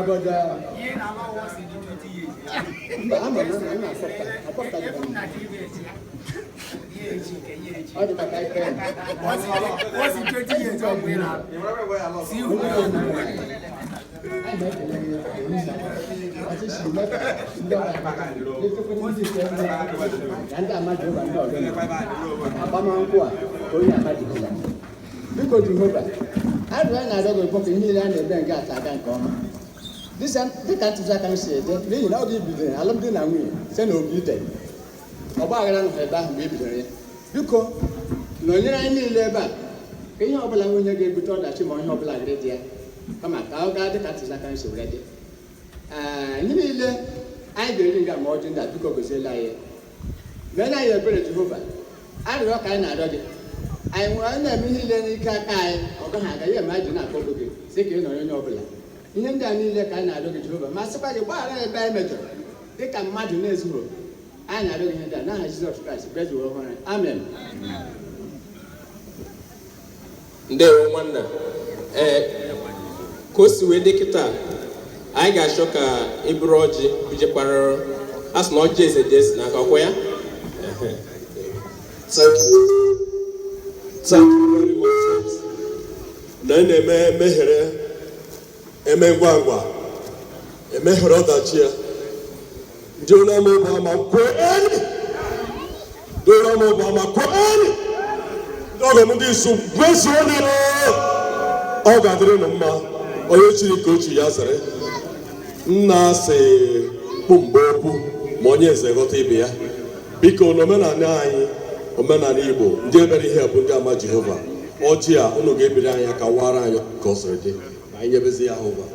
Obodo mba, ama m na nna akpọpụta akpọpụtaghị m. Ọ dị maka ife. Anyị na-ekele gị, ọchịchị ndị ọrụ ndị ise na ndị ama Jehova ndị ọzọ agbamakwụkwọ a ka onye ama Jehova. Biko Jehova, arịrịọ anyị na-arịọ gị bụ ka ihe niile a na-eme nga ata aga nke ọma dịka ntụziaka m si dị, n'ihi na oge i bidoro alụmdi na nwunye site na obi ite ọgba aghara nọ ebe ahụ mgbe e bidoro ya. Biko nọnyere anyị niile ebe a ka ihe ọbụla nwunye ga-ebute ọdachi ma ihe ọbụla gịrị dị ya, kama ka ọ gaa dịka ntụziaka m si were dị. Ee, ihe niile anyị ga-eri nga ma ọjị ndị a, biko goziela anyị, meere anyị ebere. Jehova, arịrịọ ka anyị na-arịọ gị. Anyị nwere anyị na-eme ihe niile n'ike aka anyị, ọ gaghị aga ihe ma anyị ji na-akpọgo gị sị ka ị nọrọ onye ọbụla. Ihe ndị a niile ka anyị na-arịọ gị, Jehova, ma sịkwa gị gbaghara ebe anyị mejọrọ dịka mmadụ na-ezughị oke. Anyị na-arịọ gị ihe ndị a n'aha Jizọs Kraịst bụ eze ọhụrụ anyị. Amen. Ndewo nwanna. Ee, ka o si wee dị kịta, anyị ga-achọ ka ị buru ọjị bujekwara a sị na ọjị eze dị eze n'aka ọkwa ya. Ehe. Thank you. Thank you very much. Na ị na-eme meghere eme ngwa ngwa emeghere ọdachi ya. Ndị onye ama ụba ama kwee, ndị onye ama ụba ama kwee, ndị ọgọ m ndị isu gwezuo. Ọ ga-adịrị unu mma. Onye chiri ka ochi ya zere nna sị kpụ mgbe okwu ma onye eze ghọta ibe ya. Biko, n'omenala anyị, omenala Igbo, ndị ebere ihe bụ ndị ama Jehova, ọjị a unu ga-ebiri anyị aka wara anyị ka ọ sịrị dị ma anyị nyebezi ya ụgwọ.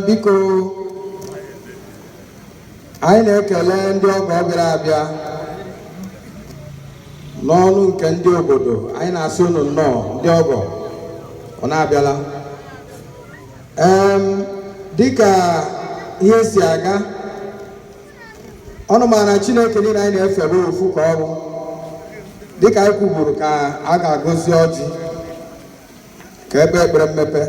Biko, anyị na-ekele ndị ọgọ bịara abịa n'ọnụ nke ndị obodo. Anyị na-asị unu nnọọ, ndị ọgọ ọ na-abịala. Dịka ihe si aga, ọnụ maara Chineke niile anyị na-efe bụ ofu ka ọ bụ. Dịka anyị kwuburu, ka a ga-agọzi ọjị ka ebe ekpere mmepe.